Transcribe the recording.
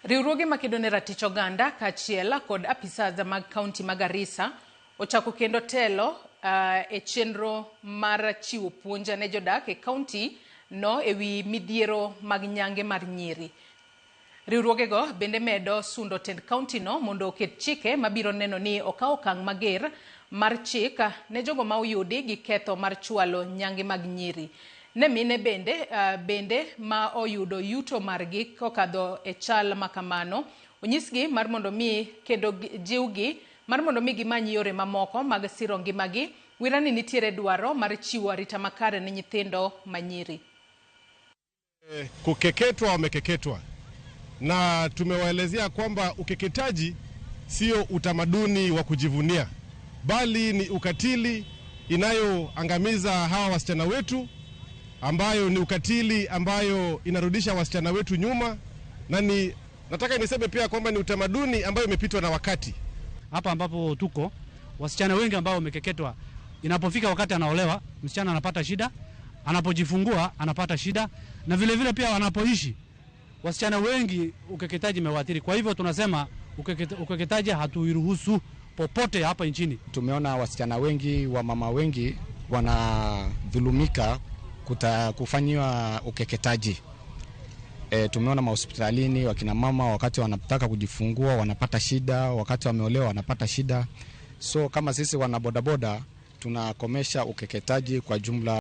Riwruoge makedo ne ratich oganda kaachiel kod apisas mag kaunti ma Garissa ochako kendo telo e chenro mar chiwo puonj ne jodak e kaunti no ewi midhiero mag nyange mar nyiri. Riwruogego bende medo sundo tend kaunti no mondo oket chike mabiro neno ni okaw okang' mager mar chik ne jogo ma oyudi gi ketho mar chwalo nyange mag nyiri. Ne mine bende ma oyudo yuto margi kokadho e chal makamano, onyisgi mar mondo mi kendo jiwgi mar mondo mi gimany yore mamoko mag siro ngimagi. Wira ni nitiere dwaro mar chiwo arita makare ne nyithindo manyiri. Kukeketwa wamekeketwa, na tumewaelezea kwamba ukeketaji sio utamaduni wa kujivunia, bali ni ukatili inayoangamiza hawa wasichana wetu, ambayo ni ukatili ambayo inarudisha wasichana wetu nyuma, na ni nataka niseme pia kwamba ni utamaduni ambayo imepitwa na wakati. Hapa ambapo tuko wasichana wengi ambao wamekeketwa, inapofika wakati anaolewa, msichana anapata shida, anapojifungua anapata shida, na vile vile pia wanapoishi wasichana wengi ukeketaji imewaathiri. Kwa hivyo tunasema ukeketaji hatuiruhusu popote hapa nchini. Tumeona wasichana wengi, wamama wengi wanadhulumika kufanyiwa ukeketaji. Tumeona mahospitalini wakina mama wakati wanataka kujifungua wanapata shida, wakati wameolewa wanapata shida. So kama sisi wana bodaboda tunakomesha ukeketaji kwa jumla.